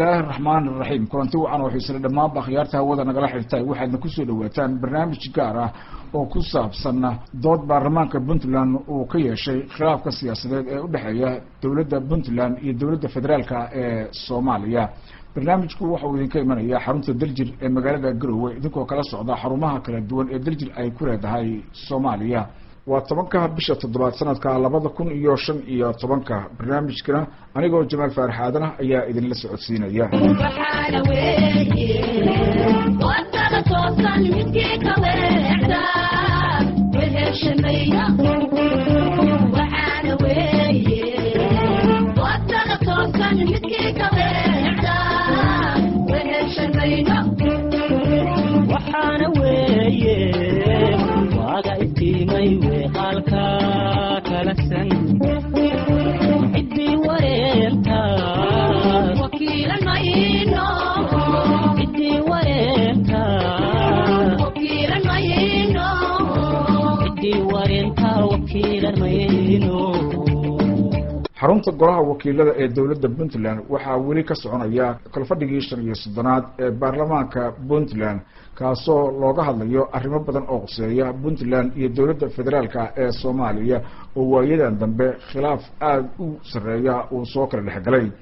Bismillaahi raxmaani raxiim. Kulanti wacan oo xiisle dhammaanba khiyaarta hawada nagala xirtay. Waxaadna kusoo dhawaataan barnaamij gaar ah oo ku saabsan dood baarlamaanka Puntland uu ka yeeshay khilaafka siyaasadeed ee udhexeeya dowladda Puntland iyo dowladda federaalka ee Soomaaliya. Barnaamijku waxa uu idinka imanaya xarunta Daljir ee magaalada Garowe, idinkoo kala socda xarumaha kala duwan ee Daljir ay ku leedahay Soomaaliya. Waa 10-ka bisha toddobaad sanadka 2015-ka. Barnaamijkana anigoo Jamaal Faarax Aadanah ayaa idinla socodsiinaya. Waxaana weeye waaga iftiimay weeqaalka kala san ciddii wareenta ciddii wareenta ciddii wareenta wakiilan mayno. Xarunta golaha wakiilada ee dowladda Puntland waxaa weli ka soconaya kalfadhigii 35aad ee baarlamaanka Puntland, kaasoo looga hadlayo arrimo badan oo quseeya Puntland iyo dowladda federaalka ee Soomaaliya, oo waayadan dambe khilaaf aada u sarreeya uu soo kala dhexgalay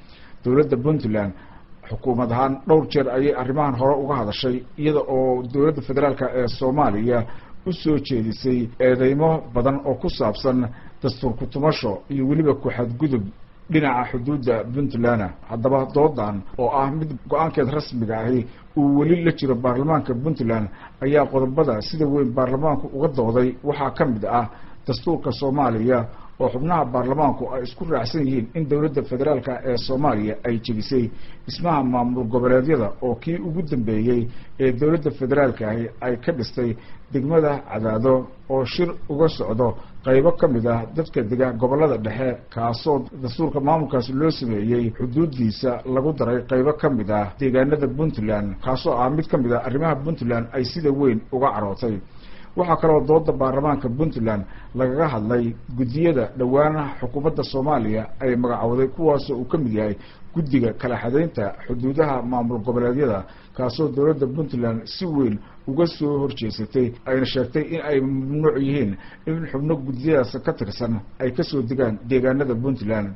dowladda Puntland. Xukuumad ahaan dhowr jeer ayay arrimahan hore uga hadashay, iyada oo dowladda federaalka ee Soomaaliya usoo jeedisay eedeymo badan oo ku saabsan dastuur ku-tumasho iyo weliba ku-xadgudub dhinaca xuduudda Puntland. Haddaba doodan oo ah mid go-aankeed rasmiga ahi uu weli la jiro baarlamaanka Puntland ayaa qodobada sida weyn baarlamaanku uga dooday waxaa ka mid ah dastuurka Soomaaliya, oo xubnaha baarlamaanku ay isku raacsan yihiin in dowladda federaalka ee Soomaaliya ay jebisay dhismaha maamul goboleedyada, oo kii ugu dambeeyey ee dowladda federaalka ahi ay ka dhistay degmada Cadaado oo shir uga socdo qaybo ka mid ah dadka dega gobolada dhexe, kaasoo dastuurka maamulkaasi loo sameeyey xuduudiisa lagu daray qaybo ka mid ah deegaanada Puntland, kaasoo ah mid ka mid ah arrimaha Puntland ay sida weyn uga carootay. Waxaa kaloo dooda baarlamaanka Puntland lagaga hadlay guddiyada dhowaana xukuumadda Soomaaliya ay magacowday, kuwaasoo uu ka mid yahay guddiga kala xadaynta xuduudaha maamul goboleedyada, kaasoo dowladda Puntland si weyn uga soo horjeesatay, ayna sheegtay in ay mamnuuc yihiin in xubno guddiyadaas ka tirsan ay kasoo degaan deegaanada Puntland.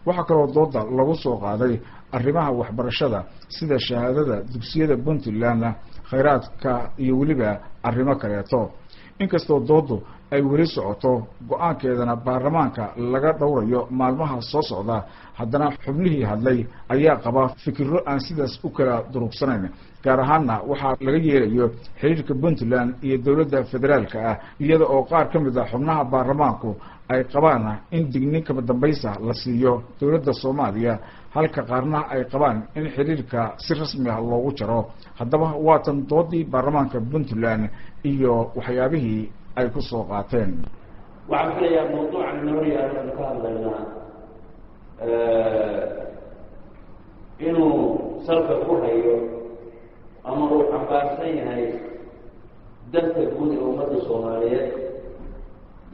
Waxaa kaloo dooda lagu soo qaaday arrimaha waxbarashada sida shahaadada dugsiyada Puntland, khayraadka iyo weliba arrimo kaleeto. Inkastoo doodu ay weli socoto, go-aankeedana baarlamaanka laga dhowrayo maalmaha soo socda, haddana xubnihii hadlay ayaa qaba fikiro aan sidaas u kala durugsanayn, gaar ahaanna waxaa laga yeelayo xiriirka Puntland iyo dowladda federaalka ah, iyada oo qaar ka mid a xubnaha baarlamaanku ay qabaan in digniin kama dambaysa la siiyo dowladda Soomaaliya, halka qaarna ay qabaan in xiriirka si rasmi ah loogu jaro. Haddaba waatan doodii baarlamaanka Puntland iyo waxyaabihii ay ku soo qaateen. Waxaan filayaa mawduucan inoo yaalo aynu ka hadlaynaa inuu salka ku hayo ama uu xambaarsan yahay danta guud ee ummadda Soomaaliyeed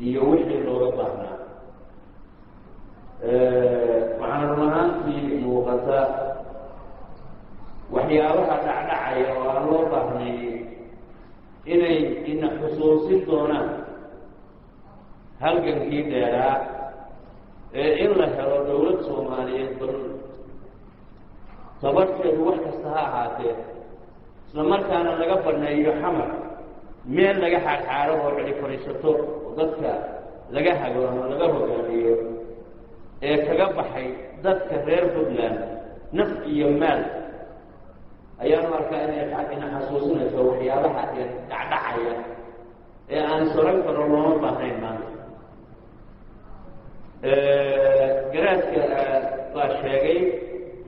iyo wixii looga baahnaa. Waxaana run ahaantii muuqata waxyaabaha dhacdhacaya oo aan loo baahnayn inay ina xusuusin doonaan halgankii dheeraa ee in la helo dawlad Soomaaliyeed, bal tabarteedu wax kasta ha ahaatee, isla markaana laga baneeyo Xamar meel laga xaarxaaro oo cidi fadhiisato oo dadka laga hago ama laga hogaamiyo, ee kaga baxay dadka reer Puntland naf iyo maal. Ayaanu arkaa inay ina xasuusinayso waxyaabaha dhacdhacaya ee aan soran karo looma baahnayn maanta. Garaadka baa sheegay,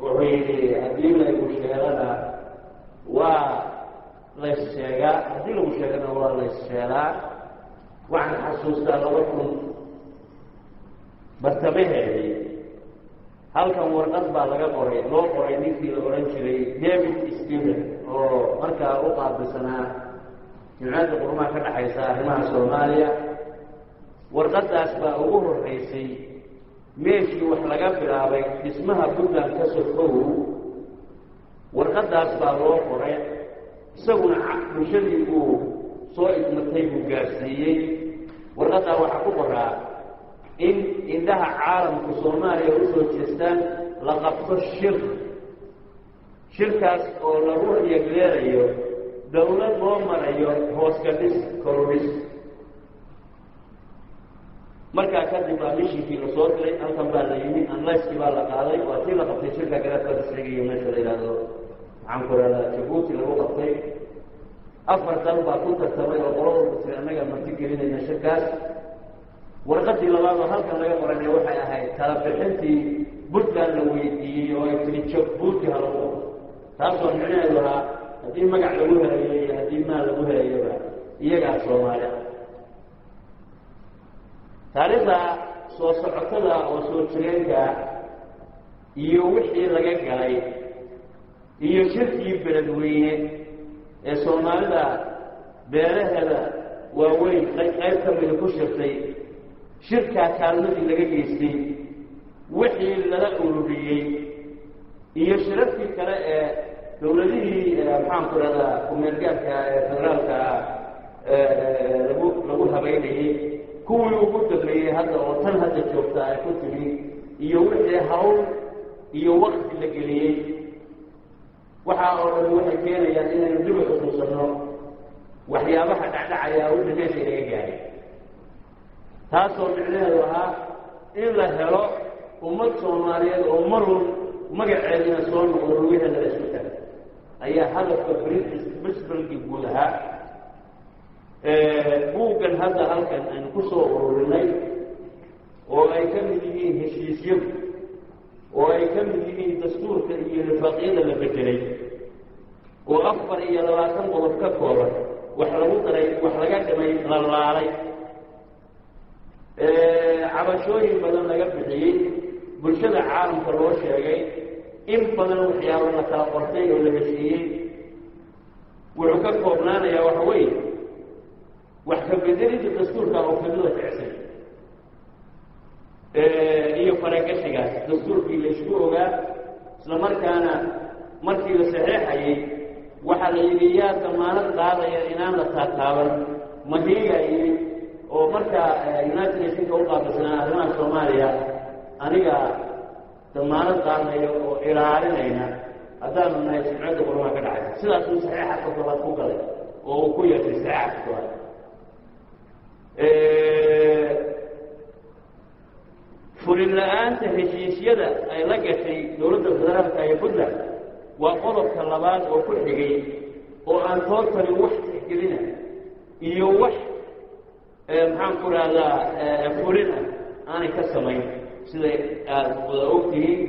wuxuu yidhi haddii laygu sheelana waa lays sheegaa, haddii lagu sheegana waa lays sheelaa. Waxaan xasuustaa 2000 bartamaheedii halkan warqad baa laga qoray, loo qoray ninkii la odhan jiray David Stephen oo markaa u qaabilsanaa jimciyadda qurumaha ka dhexaysa arrimaha Soomaaliya. Warqaddaas baa ugu horreysay meeshii wax laga bilaabay dhismaha Puntland ka sokow. Warqadaas baa loo qoray, isaguna bulshadii uu soo idmatay buu gaarsiiyey. Warqaddaa waxaa ku qoraa in indhaha caalamku Soomaaliya usoo jeestaan, la qabto shir, shirkaas oo lagu yegleerayo dawlad loo marayo hooska dhis korudhis. Markaa kadib baa mishinkii lasoo diray, halkan baa la yimi, anlayskii baa la qaaday, waa tii la qabtay shirka garaadka sheegayo meesha la yidhaahdo, maxaan ku rahdaa, Jabuuti lagu qabtay. Afar dal baa ku tartamay oo qolo walba tiri annaga marti gelinayna shirkaas. Warqadii labaad oo halkan laga qorana waxay ahayd tala bixintii Puntland la weydiiyey oo ay tiri Jabuuti ha lagu qabto, taasoo micnaheedu ahaa haddii magac lagu helayo iyo haddii maal lagu helayoba iyagaa Soomaaliya. Taariikhda soo socotada oo soo jireenka iyo wixii laga galay iyo shirkii beledweyne ee Soomaalida beeraheeda waaweyn qayb ka mida ku shirtay, shirkaa kaalmadii laga geystay, wixii lala ururiyey iyo shirarkii kale ee dawladihii, maxaan ku rahdaa, kumeelgaarka ee federaalka lagu habeynayey, kuwii ugu dambeeyey hadda oo tan hadda joogta ay ku timi, iyo wixii hawl iyo wakti la geliyey, waxaa oo dhan waxay keenayaan inaynu dib u xusuusanno waxyaabaha dhacdhacaya wixii meesha inaga gaaray, taasoo micnaheedu ahaa in la helo ummad Soomaaliyeed oo marun magaceedina soo noqdo, lugaheeda la isku tago, ayaa hadafka Brisburgi guud ahaa. Buuggan hadda halkan aynu ku soo ururinay oo ay ka mid yihiin heshiisyadu, oo ay ka mid yihiin dastuurka iyo nifaaqyada la bedelay, oo 24 qodob ka kooban, wax lagu daray, wax laga dhimay, la laalay, cabashooyin badan laga bixiyey, bulshada caalamka loo sheegay in badan, waxyaabo la kala qortay oo la heshiiyey, wuxuu ka koobnaanayaa waxa weeye wax ka bedelida dastuurka oo fidlada kicsan iyo faragashigaas dastuurkii la isku ogaa. Isla markaana markii la saxeexayey waxaa la yidhi yaa damaanad qaadaya inaan la taataaban? Mahiigaa yidhi oo markaa United Nationka u qaabilsanaa arrimaha Soomaaliya, aniga damaanad qaadnayo oo ilaalinayna haddaanu nahay sumcadda qurmaha ka dhacaysa. Sidaasuu saxeexa toddobaad ku galay oo uu ku yeeshay saxeexa toddobaad. Fulin la-aanta heshiisyada ay la gashay dowladda federaalka ee Puntland waa qodobka labaad oo ku xigay, oo aan tootali wax tixgelina iyo wax, maxaan ku rahdaa, fulin ah aanay ka samayn, siday aada wada og tihiin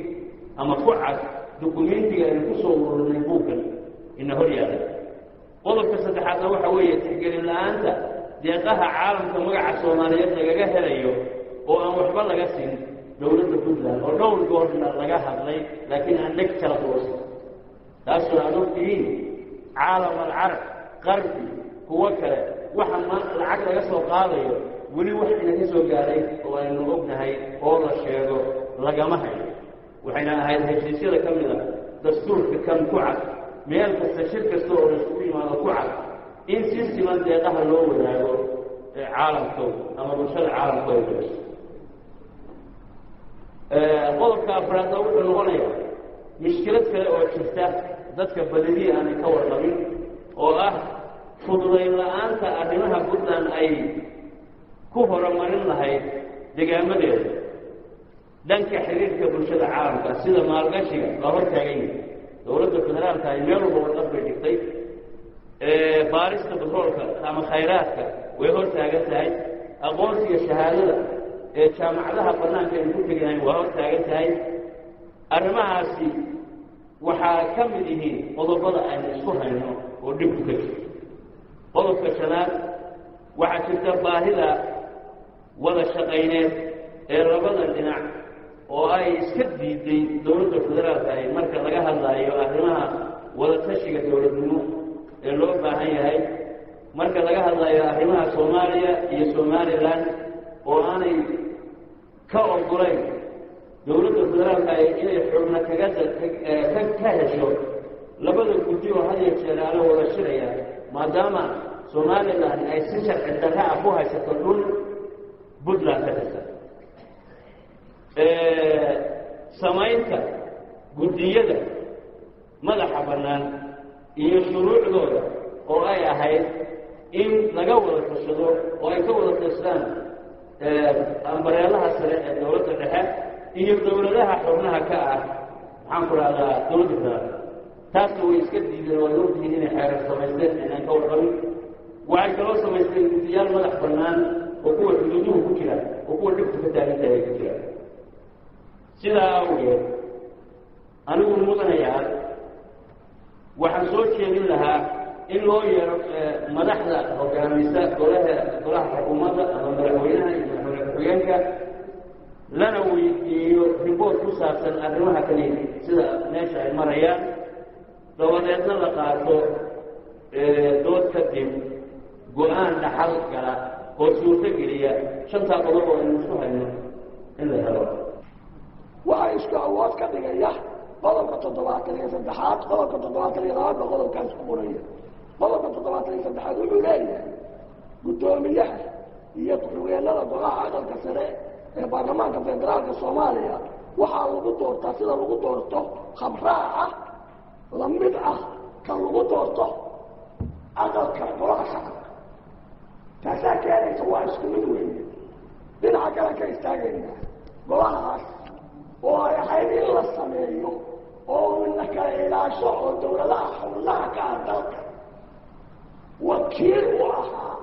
ama ku cad dukumentiga aynu ku soo ururinay buuggan ina hor yaala. Qodobka saddexaadna waxa weeye tixgelin la-aanta deeqaha caalamka magaca Soomaaliyeed lagaga helayo oo aan waxba laga siin dowladda Puntland, oo dhowr goorna laga hadlay laakiin aan dheg kala quusan, taasoo aad og tihiin caalam alcarab, qarbi, kuwo kale waxa ma lacag laga soo qaadayo weli wax inaga soo gaaray oo aynu ognahay oo la sheego lagama hayo. Waxayna ahayd heshiisyada ka mid a dastuurka kan ku cad, meel kasta shir kasta oo laisugu yimaado ku cad, in si siman deeqaha loo wadaago caalamkooda ama bulshada caalamkooda geliso. Qodobka afraadna wuxuu noqonayaa mushkilad kale oo jirta, dadka badidii aanay ka warqabin, oo ah fududayn la-aanta arrimaha Puntland ay ku horumarin lahayd degaamadeeda dhanka xiriirka bulshada caalamka sida maalgashiga la hor taagan yahay. Dowladda federaalka ay meel walba warqad bay dhigtay, baarista batroolka ama khayraadka way hor taagan tahay, aqoonsiga shahaadada ee jaamacadaha banaanka aynu ku teginayn waa hor taagan tahay. Arrimahaasi waxaa ka mid yihiin qodobada aynu isku hayno oo dhibku ka jirto. Qodobka shanaad, waxaa jirta baahida wada shaqayneed ee labada dhinac oo ay iska diiday dowladda federaalka ahi marka laga hadlaayo arrimaha wadatashiga dowladnimo ee loo baahan yahay, marka laga hadlayo arrimaha Soomaaliya iyo Somalilan, oo aanay ka ogolayn dowladda federaalka ahi inay xubno kaga ka hesho Labada guddi oo had iyo jeer ala wada shiraya, maadaama Somalilan ay si sharci darra ah ku haysato dhul Puntland ka tirsan, samaynta guddiyada madaxa bannaan iyo shuruucdooda oo ay ahayd in laga wada tashado oo ay ka wada tashadaan ambareelaha sare ee dowladda dhexe iyo dowladaha xubnaha ka ah, maxaan ku rahdaa, dowladda federaalka, taasna way iska diideen oo ay ogtihiin inay xeerar samaysteen inaan ka warqabin. Waxay kaloo samaysteen guddiyaal madax bannaan oo kuwa xuduuduhu ku jira oo kuwa dhibtu ka taagan tahay ay ku jiraan. Sidaa awgeed, anigu, mudanayaal, waxaan soo jeedin lahaa in loo yeero madaxda hogaamisa golaha xukuumadda ama madaxweynaha iyo madaxweyne ku-xigeenka, lana weydiiyo report ku saabsan arrimaha kani sida meesha ay marayaan, dabadeedna la qaato dood kadib go-aan dhaxal gala oo suurto geliya shantaa qodob oo aynu isku hayno in la helo. Waxaa isku awood ka dhigaya qodobka 73aad, qodobka 72aad ba qodobkaas ku qoraya. Qodobka 73aad wuxuu leeyahay: guddoomiyaha iyo ku-xigeenada golaha aqalka sare ee baarlamaanka federaalka Soomaaliya waxaa lagu doortaa sida lagu doorto habraaca lamid ah kan lagu doorto aqalka golaha shacabka. Taasaa keenaysa waa isku mid weeye. Dhinaca kale ka istaagayna, golahaas oo ay ahayd in la sameeyo oo la kala ilaasho oo dowladaha xubnaha ka ah dalka wakiil u ahaa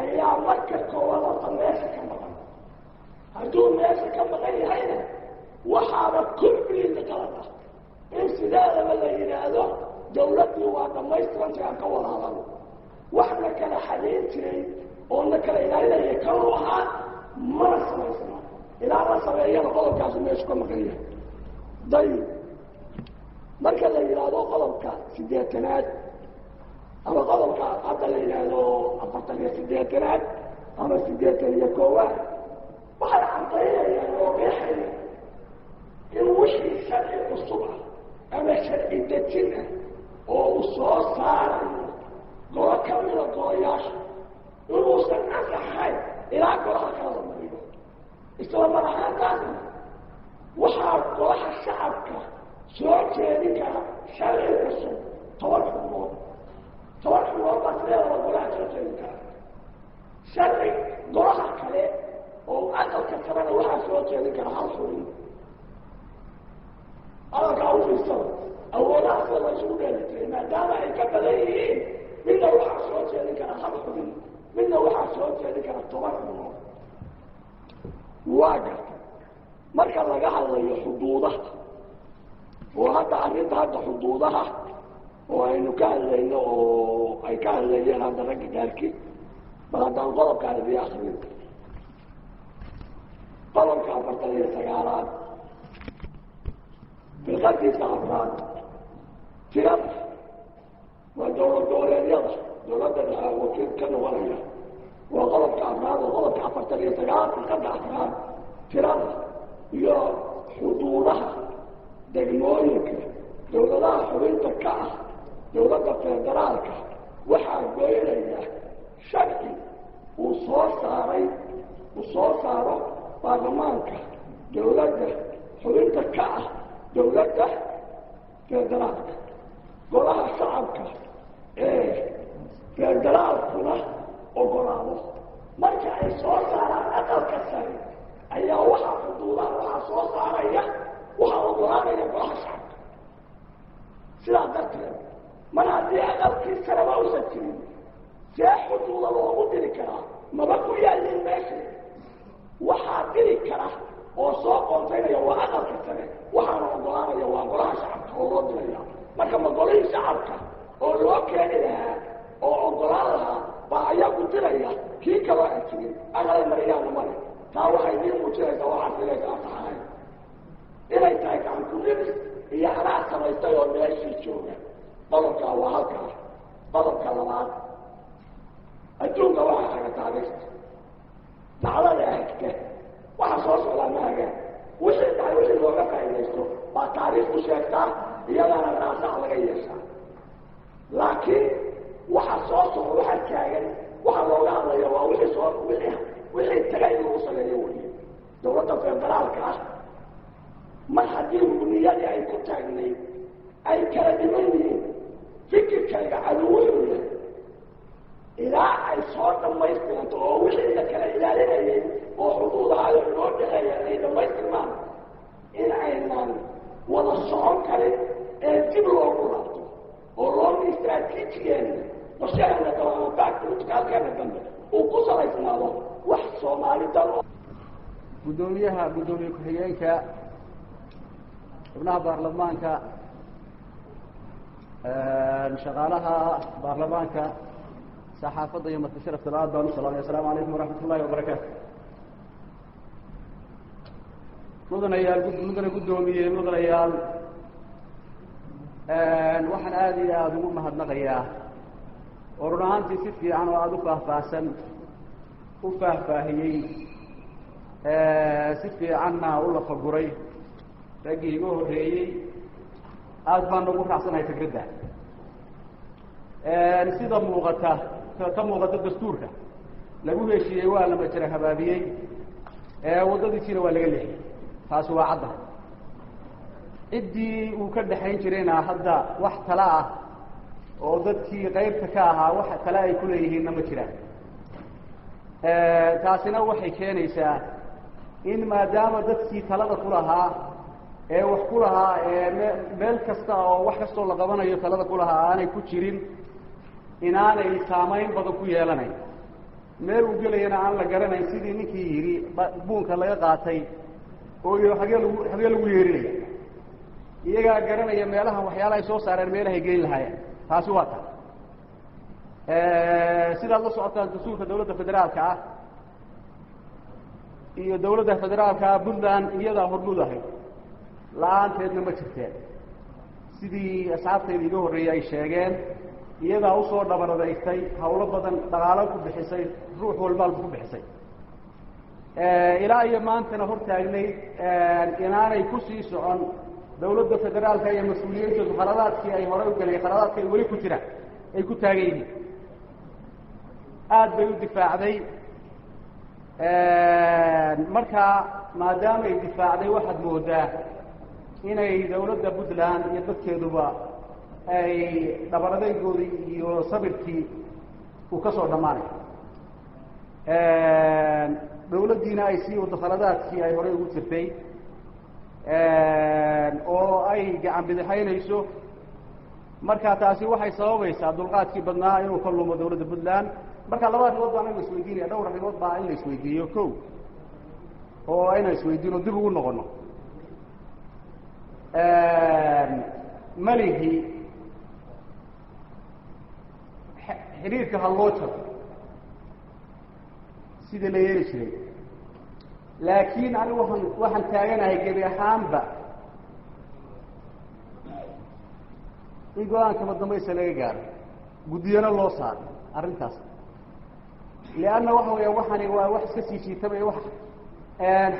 ayaa marka koowaad horta meesha ka maqan. Hadduu meesha ka maqan yahayna, waxaaba completely qalad ah in sideedaba la yidhaahdo dawladdii waa dhammaystirantay, aan ka wada hadalo. Wax la kala xadayn jiray oo la kala ilaalinaya kanu ahaa, mana samaysna ilaa la sameeyana. Qodobkaasu meeshu ka maqan yahay. Dayib, marka la yidhaahdo qodobka 80aad ama qodobka hadda la yidhaahdo 48aad ama 81aad, waxay cadaynayaan oo qeexaya in wixii sharci cusub ah ama sharci dejin ah oo uu soo saarayo golo ka mida golayaasha inuusan ansaxayn ilaa golaha kala la mariyo. Isla mar ahaantaasna waxaa golaha shacabka soo jeedin kara sharci cusub 10 xubnood. 10 xubnood baa sideedaba golaha soo jeedin kara sharci. Golaha kale oo aqalka sarena waxaa soo jeedin kara hal xubin. Hadalkaa u fiirsada, awoodaha sida la isugu dheelitiray maadaama ay ka badan yihiin, midna waxaa soo jeedin kara hal xubin, midna waxaa soo jeedin kara 10 xubnood. Waa gartay. Marka laga hadlayo xuduudaha oo hadda arrinta hadda xuduudaha oo aynu ka hadlayno oo ay ka hadlayeen hadda ragga qaarkii, bal haddaan qodobkaan idiin akriyo, qodobka 49aad firqadiisa afraad, tirada waa dowlad goboleedyada dowladda dhexe wakiil ka noqonaya. Waa qodobka afraad oo qodobka 49aad firqada afraad: tirada iyo xuduudaha degmooyinka dowladaha xubinta ka ah dowladda federaalka waxaa goynaya sharci uu soo saaray, uu soo saaro baarlamaanka dowladda xubinta ka ah dowladda federaalka, golaha shacabka ee federaalkuna ogolaado. Marka ay soo saaraan aqalka sare ayaa waxaa xuduudaha waxaa soo saaraya, waxaa ogolaanaya golaha shacabka. Sidaa darteed, mar haddii aqalkii sareba usan jirin, see xuduuda loogu diri karaa? Maba ku yaallin meesha. Waxaa diri kara oo soo qoontaynaya waa aqalka sare, waxaana ogolaanaya waa golaha shacabka oo loo diraya. Marka ma golihii shacabka oo loo keeni lahaa oo ogolaan lahaa baa ayaa ku diraya kii kaloo aan jirin? Aqalay mariyaana male. Taa waxay idiin muujinaysaa waxaas inaysa asaxahayn, inay tahay gacan ku ribis iyo anaa samaystay oo meeshii jooga. Qodobkaa waa halkaa. Qodobka labaad, adduunka waxaa haga taariikhta dhacdada hagta, waxa soo socdaa ma hagaan. Wixii dhacay wixii looga faa'iidaysto baa taariikhku sheegtaa. Iyadana raasaha laga yeeshaa, laakiin waxa soo socda, waxa taagan, waxa looga hadlaya waa wixii soo wixii tagay in lagu saleeyo weye. Dowladda federaalka ah mar haddii rugniyadii ay ku taagnayd ay kala dhiman yihiin, fikirkayga anigu wuxuu yahay ilaa ay soo dhammaystiranto oo wixii la kala ilaalinayay oo xuduudahayo inoo dhexeeya ay dhammaystirmaan, in aynan wada socon karin ee dib loogu laabto oo loo istraatiijigeenna, qorshaheena dambe ama back politicalkeena dambe uu ku salaysnaado wax Soomaali dan oo Guddoomiyaha, guddoomiye ku-xigeenka, xubnaha baarlamaanka, shaqaalaha baarlamaanka, saxaafadda iyo marti sharafta, aad baan u salaamay. Assalaamu calaykum waraxmat ullahi wabarakaatu. Mudanayaal, mudane guddoomiye, mudanayaal, waxaan aada iyo aada ugu mahadnaqayaa oo run ahaantii si fiican oo aada u faahfaahsan u faahfaahiyey, si fiicanna u lafaguray raggii iga horreeyey. Aada baan ugu raacsanahay fikradda. Sida muuqata, ka muuqata dastuurka lagu heshiiyey waa la majara habaabiyey, waddadiisiina waa laga leexiyey. Taasi waa cadda. Ciddii uu ka dhexayn jirayna hadda wax tala ah oo dadkii qaybta ka ahaa wax tale ay ku leeyihiinna ma jiraan. Taasina waxay keenaysaa in maadaama dadkii talada ku lahaa ee wax ku lahaa ee meel kasta oo wax kastoo la qabanayo talada ku lahaa aanay ku jirin, inaanay saamayn badan ku yeelanayn, meel uu gelayana aan la garanayn. Sidii ninkii yidhi buunka laga qaatay oo iyo xagee lagu yeerinaya, iyagaa garanaya meelahan waxyaalaha ay soo saareen meelahay geyn lahaayeen. Taasi waa ta. Sidaad la socotaan, dastuurka dawladda federaalka ah iyo dawladda federaalka ah, Puntland iyadaa hormuud ahayd, la-aanteedna ma jirteen. Sidii asxaabtayda iga horreeyey ay sheegeen, iyadaa usoo dhabaradaystay hawlo badan, dhaqaalo ku bixisay, ruux walbaalba ku bixisay, ilaa iyo maantana hor taagnayd inaanay kusii socon dawladda federaalka iyo mas-uuliyiintoodu khaladaadkii ay horey u galeen, khaladaadka ay weli ku jiraan ay ku taagan yihiin. Aada bay u difaacday. Markaa maadaama ay difaacday, waxaad moodaa inay dawladda Puntland iyo dadkeeduba ay dhabaradaygoodii iyo sabirkii uu ka soo dhammaanay, dawladdiina ay sii wado khaladaadkii ay horey ugu jirtay oo ay gacan bidixaynayso. Marka taasi waxay sababaysaa dulqaadkii badnaa inuu ka lumo dawladda Puntland. Marka laba arrimood baan in la isweydiinaya, dhowr arrimood baa in la isweydiiyo. Ko oo inaan isweydiino, dib ugu noqono malihi xidhiirka ha loo jaro sidii la yeeli jiray, laakiin anigu waxaan taaganahay gebi ahaanba in go-aankama dambaysa laga gaaro, guddiyana loo saaro arrintaas, lianna waxa weya waxani waa wax iska sii jiitamaya. Wax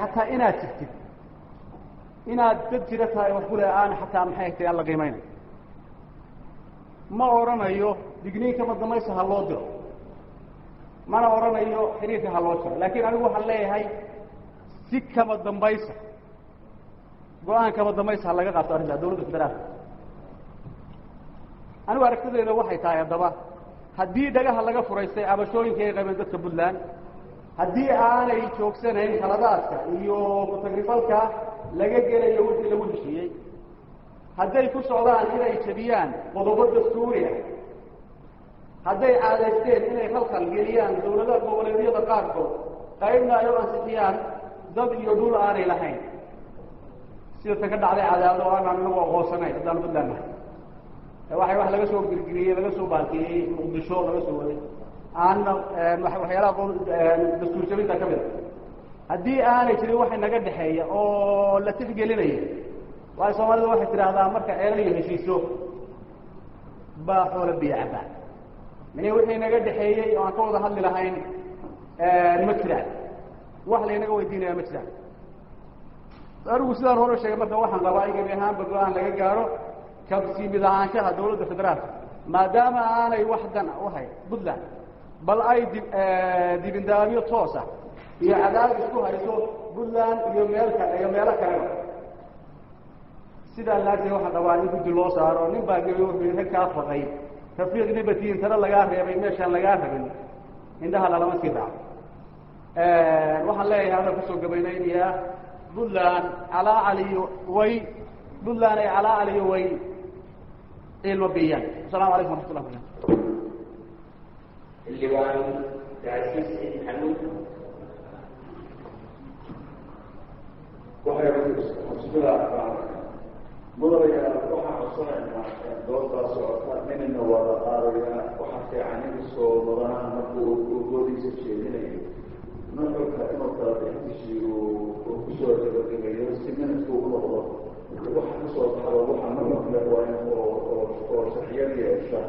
xataa inaad jirtid, inaad dad jira tahay, wax kule aan xataa maxay tay aan la qiimaynayo. Ma odhanayo digniinkama dambaysa ha loo diro, mana odhanayo xiriirka ha loo jiro, laakiin anigu waxaan leeyahay si kama dambaysa, go-aan kama dambaysa ha laga qaato arrintaa dawladda federaalka. Anigu aragtidayda waxay tahay haddaba, haddii dhagaha laga furaystay cabashooyinka ay qabeen dadka Puntland, haddii aanay joogsanayn khaladaadka iyo ku-tagrifalka laga gelayo wixii lagu heshiiyey, hadday ku socdaan inay jebiyaan qodobo dastuuri ah, hadday caadaysteen inay khalkhal geliyaan dawladaha goboleedyada qaarkood, qaybna ay u ansixiyaan dad iyo dhul aanay lahayn, sida ta ka dhacday Cadaado oo aanaan inagu aqoonsanayn haddaan Puntland nahay, waxay wax laga soo girgiriyey, laga soo baalkeeyey Muqdisho, laga soo waday, aanna waxyaalaha dastuur jabinta ka mid a, haddii aanay jirin waxa naga dhexeeya oo la tixgelinaya. Waayo Soomaalida waxay tidhaahdaa, marka ceelaliyo heshiiso baa xoola biyo cabaa. Mani wixii naga dhexeeyey oo aan ka wada hadli lahayn ma jiraan, wax laynaga weydiinaya ma jiraan. Anigu sidaan hore sheegay, marka waxaan qabaa in gebi ahaanba go-aan laga gaaro. Kabsii mid ahaanshaha dowladda federaalka, maadaama aanay wax dan u hayn Puntland, bal ay dibindaabyo toos ah iyo cadaadis ku hayso Puntland iyo meelka iyo meelo kaleba. Sidaa laagtay waxaa dhawaan in guddi loo saaro. Nin baa gebi wuxuu yidhi: "Kaa faqay rafiiq nibatiin, tana lagaa reebay, meeshaan lagaa rabin indhaha lalama sii raaco." Waxaan leeyahay, hadal kusoo gabaynaynayaa, Puntland calaacaliyo way, Puntland ay calaacaliyo way ciilma biyaan. Asalamu calaykum waraxmatullah barakatu. Xildhibaan Cabdicasiis Saciid Maxamuud. Waxay bismillahi raxmaan raxiim. Mudanayaal, waxaan codsanaynaa doodaa socota ninina waa la qaadayaa. Waxaa fiican inkastoo mudanaha markuu uu doodiisa jeedinayo nuxurka inuu kala bixintiisii uu kusoo gabagabeeyo si minadku u noqdo waxa kasoo baxdo. Waxa nuxur leh waa in oo sharciyad yeesha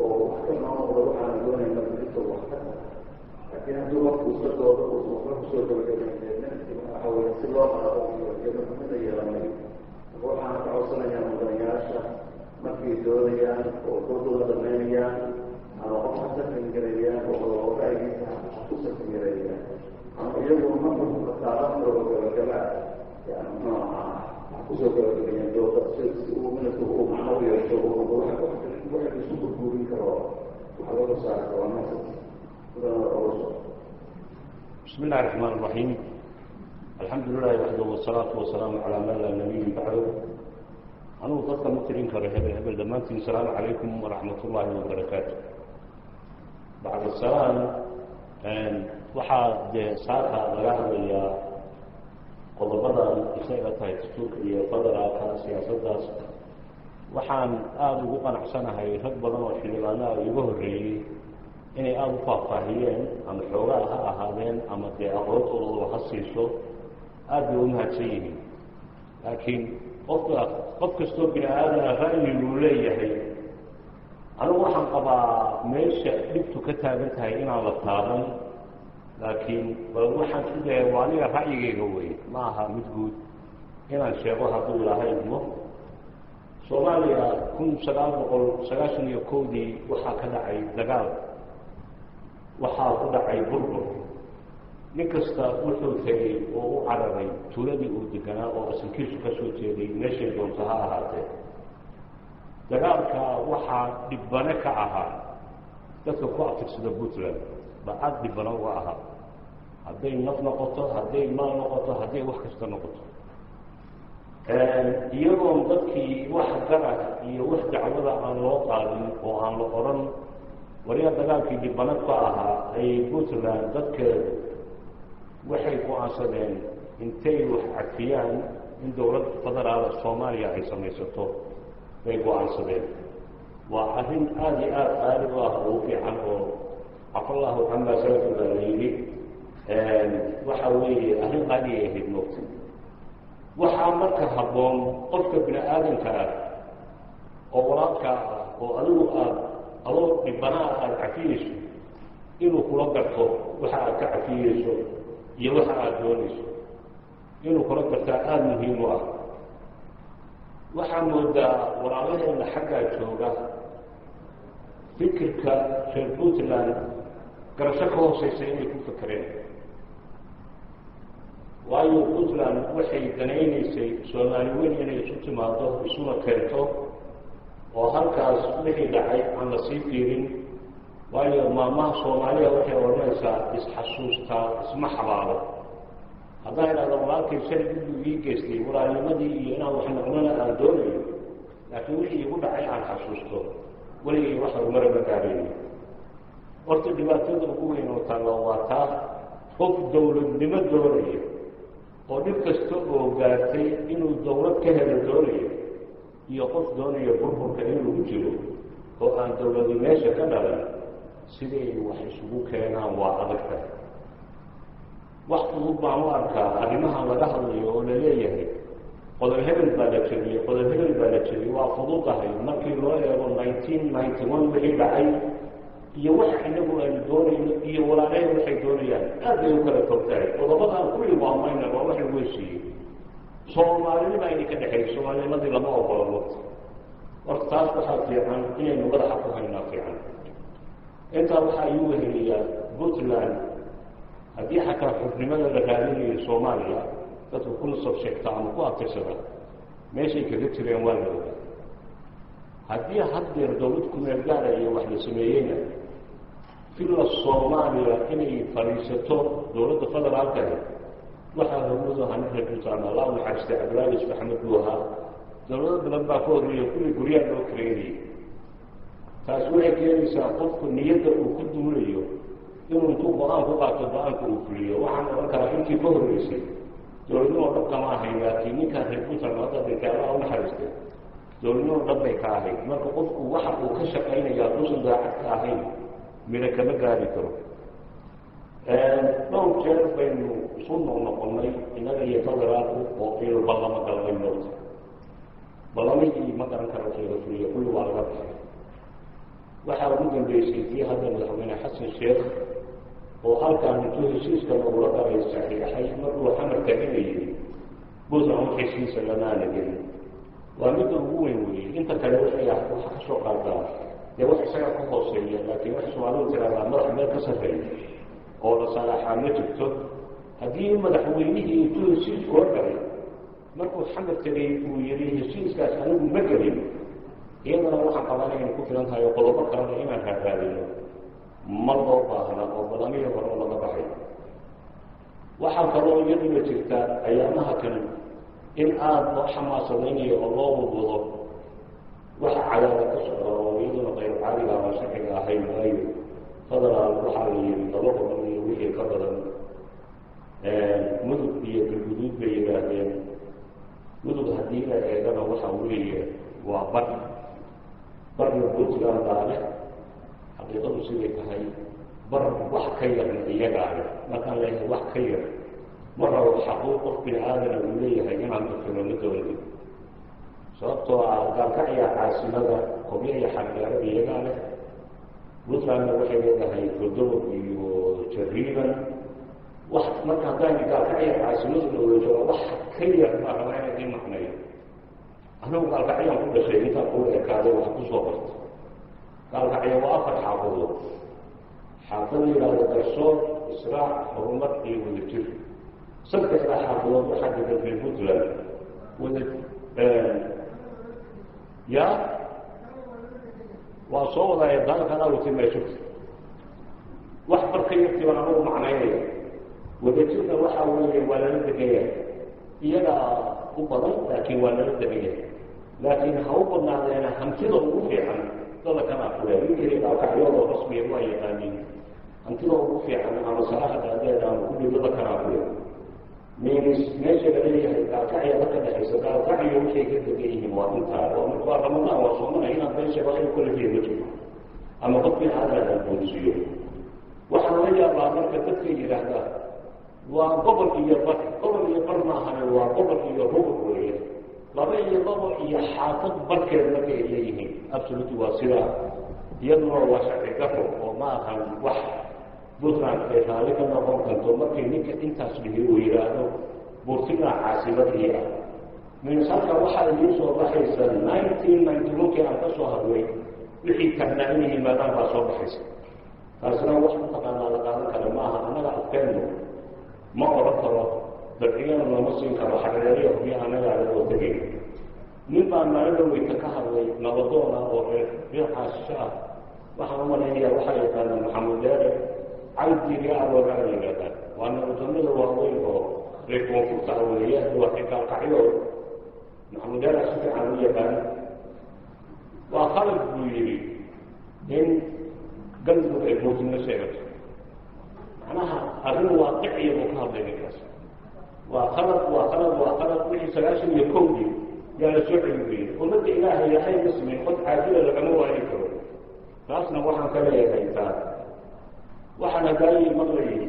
oo wax ka noo noqdo. Waxaana doonayna bixinta wax ka tara, laakiin hadduu qofku iska doodo uusan waxba kusoo gabagabeyn, minadkii waxa weeye si loo qaado iyo nuxurmida yeelanayo. Marka waxaan ka codsanayaa mudanayaasha markay doodayaan oo doodooda dhamaynayaan ama qof ha sakangareeyaan oo ra'yigiisa ha ku sakangareeyaan ama iyagu nuxurka taaban karo gabagabaa, yani muxuu ahaa, ha kusoo gabagabeeyaan dooda si uu minadku uu macno u yeesho, uu noqdo wax la isu gurguurin karo, wax looga saari karo. Waa mahadsan mudana oga. بسم الله الرحمن الرحيم. الحمد لله وحده، والصلاة والسلام على من لا نبي بعده. Anugu dadka ma tirin karo hebel hebel. Dhammaantiin asalaamu calaykum waraxmat ullaahi wabarakaatu. Bacda salaam, waxaa dee saaka laga hadlayaa qodobadan isaga tahay dastuurka iyo federaalka siyaasaddaas. Waxaan aada ugu qanacsanahay rag badan oo xildhibaanaha iiga horreeyey inay aada u faahfaahiyeen, ama xoogaa ha ahaadeen ama dee aqoontoodaba ha siiso. Aada bay u mahadsan yihiin, laakiin qofka, qof kastoo bini aadana ra'yiguu leeyahay. Anigu waxaan qabaa meesha dhibtu ka taagan tahay inaan la taaban, laakiin bal waxaan isku dayay, waa aniga ra'yigayga wey, ma aha mid guud inaan sheego. Hadduu Ilaahay idmo, Soomaaliya 1991-dii waxaa ka dhacay dagaal, waxaa ku dhacay burbur. Nin kasta wuxuu tegey oo u cararay tuuladii uu deganaa oo asalkiisu ka soo jeeday, meeshay doonto ha ahaatee. Dagaalka waxaa dhibbane ka ahaa dadka ku abtirsada Puntland ba aada dhibbano uga ahaa, hadday naf noqoto, hadday maal noqoto, hadday wax kasta noqoto, iyagoon dadkii wax garah iyo wax dacwada aan loo qaadin oo aan la odhan waryaa dagaalkii dhibbano ka ahaa ayay Puntland dadkeedu waxay go-aansadeen intay wax cadfiyaan in dowlad federaala Soomaaliya ay samaysato bay go-aansadeen. Waa arrin aada iyo aada qaali u ah oo u fiican oo cafallahu camaa salafa baa la yidhi. Waxa weeye arrin qaaliyay ahayd moogta. Waxaa marka habboon qofka bini aadamka ah oo walaalkaa ah oo adigu aada adoo dhibbanaa aada cafiyeyso inuu kula garto waxa aad ka cafiyeyso iyo waxa aada doonayso inuu kula gartaa aada muhiim u ah. Waxaa moodaa walaalaheenna xaggaa jooga fikirka reer Puntland garasho ka hooseysa inay ku fekereen, waayo Puntland waxay danaynaysay Soomaali weyn inay isu timaado, isuna keento oo halkaas wixii dhacay aan la sii fiirin. Waayo maamaha Soomaaliya waxay odhanaysaa: "Isxasuustaa isma xabaalo." Haddaan idhahdo walaalkay shalay dhibuu ii geystay, walaalnimadii iyo inaan wax noqnona aan doonayo, laakiin wixii igu dhacay aan xasuusto, weligay wax horumara ma gaarayno. Horta dhibaatada ugu weyn oo taalla waa taa: qof dowladnimo doonaya oo dhib kasta oo gaartay inuu dowlad ka helo doonayo iyo qof doonaya burburka in lagu jiro oo aan dowladi meesha ka dhalan, siday wax isugu keenaan waa adagta. Wax fudud baan u arkaa arrimahan laga hadlayo oo la leeyahay qodob hebel baa la jebiyey, qodob hebel baa la jebiyey. Waa fududahay markii loo eego 1991 wixii dhacay iyo wax inagu aynu doonayno iyo walaalaheen waxay doonayaan aad bay u kala fog tahay. Qodobadan kulli waa mayna, waa wax lagu heshiiyey. Soomaalinima ayna ka dhexeeyey, soomaalinimadii lama ogolo waqti. Horta taas waxaa fiican inaynu madaxa ku haynaa fiican. Intaa waxaa igu weheliyaa Puntland haddii xataa xubnimada la raadinayo Soomaaliya dadku ku nasab sheegta ama ku abtirsada meeshay kaga jireen waa la ogaa. Haddii haddeer dowlad kumeel gaara iyo wax la sameeyeyna filla Soomaaliya inay fadhiisato dowladda federaalka waxaa hormuud ahaa nin reer Puntland, Allah u naxariistay, Cabdullaahi Yusuf Axmed buu ahaa. Dowlado badan baa ka horreeyay, kulli guryaha loo kareynayay. Taasi waxay keenaysaa qofku niyadda uu ku duulayo inuu intuu go-aan ku qaato go-aanka uu fuliyo. Waxaan odhan karaa intii ka horreysay dowladnimo dhab kama ahayn, laakiin ninkaan reer Puntland hadda dhintay, Allah u naxariistay, dowladnimo dhab bay ka ahayd. Marka qofku waxa uu ka shaqaynaya hadduusan daacad ka ahayn midho kama gaari karo. Dhowr jeer baynu isu noqnoqonnay innaga iyo federaalku oo aynu ballamo galnay moogta. Ballamihii ma garan karo wax laga fuliyo, kulli waa laga baxay. Waxaa ugu dambeysay tii hadda madaxweyne Xasan Sheekh oo halkaan intuu heshiiska lagula galay saxiixay markuu Xamar taginayay Puntland wax heshiisa lamaana gelin. Waa midda ugu weyn weeye. Inta kale waxay waxa ka soo qaataa dee wax isaga ka hooseeya, laakiin waxay Soomaalidu tiraahdaa madax meel ka sarreeya oo la salaaxaa ma jirto. Haddii madaxweynihii intuu heshiis kula galay markuu Xamar tegay uu yidhi heshiiskaas anigu ma gelin, iyadana waxaan qabaa inaynu ku filan tahay oo qodobo kalena inaan raaraadino ma loo baahna oo ballamihii hore oo laga baxay. Waxaa kaloo iyaduna jirta ayaamaha kan in aada loo xamaasadaynayo oo loo wadwado waxa cadaada ka socda oo iyaduna kayr caadiga ama sharciga ahayn. Waayo federaal waxaa la yidhi 2 gobol iyo wixii ka badan, Mudug iyo Galguduud bay yidhaahdeen. Mudug haddii la eegana waxa weeye waa bar, barna Puntland baa leh, xaqiiqadu siday tahay bar wax ka yarna iyagaa leh. Markaan leeyahay wax ka yar, ma rabo xaquuq qof bini aadana uu leeyahay inaan dafiro, ma doonayo, sababtoo ah Gaalkacya caasimada, Hobyo iyo Xardheero iyagaa leh. Puntlandna waxay leedahay Goldogob iyo Jariiban. Wax marka haddaan Gaalkacya caasimadu la wada jooga wax ka yar baa rabaa inaan idiin macneeyo. Anigu Gaalkacyaan ku dhashay, intaan kula ekaaday wax ku soo bartay. Gaalkacya waa 4 xaafadood: xaafad la yidhaahdo Garsoor, Israac, Horumar iyo Wadajir. Saddexdaa xaafadood waxaa degan reer Puntland wada ya waa soo wadaaya daalkanaa watay meesho wax barka yartii baan anagu macnaynaya. Wadajirna waxaa weeye waa lala degan yahay, iyagaa u badan, laakiin waa lala degan yahay. Laakiin ha u badnaadeena hantida ugu fiican dada kanaa kule ninkii Gaalkacyooda rasmiya waa yaqaaniin. Hantida ugu fiican ama saraha dhaadeed ama kulli dada kanaa kule means meesha la leeyahay Gaalkacya dadka dhexaysa Gaalkacyo waxay ka degan yihiin waa intaa. Waa marka waa Ramadaan, waa soomana, inaad been sheego in kale ma jirto ama qofkii aadana boonsiiyo. Waxaa laga yaabaa marka dadka yidhaahdaa waa gobol iyo bar. Gobol iyo bar maahane, waa gobol iyo rubuc weeye, laba iyo labo iyo xaafad barkeed markay leeyihiin. Absolutely waa sidaa, iyaduna waa sharci garo oo ma ahan wax Puntland ay raalli ka noqon karto. Markii ninka intaas dhihi uu yidhaahdo Burtinaa caasimadii ah, means halka waxaa idiin soo baxaysa 1991-kii aan ka soo hadlay wixii taagnaa inay yimaadaan baa soo baxaysa. Taasina wax mataqaanaa la qaadan kara ma aha. Annaga afkeennu ma odhan karo, dabciyana lama siin karo Xareeriya Hubyo annagaa lagoo tegay. Nin baa maalin dhaweyta ka hadlay nabadoona oo reer reer Xaasisho ah. Waxaan u malaynayaa waxaa yaqaanaa Maxamuud Deere Cali Diiri Aroogaa la yidhahdaa, waa nabadoonada waaweyn oo reer koonfurta ah weeye, waa reer Gaalkacyo. Maxamuud Deere si fiican u yaqaan. Waa khalad buu yidhi in Galmudug ay Buurtinimo sheegato. Macnaha arrin waaqiciya buu ka hadlay ninkaas. Waa khalad, waa khalad, waa khalad. Wixii 91-dii yaa la soo celi buu yidhi. Ummadda Ilaahay yahay ma simin, qod caadila lagama waayi karo. Taasna waxaan ka leeyahay taa waxaan hadaayay maqlayay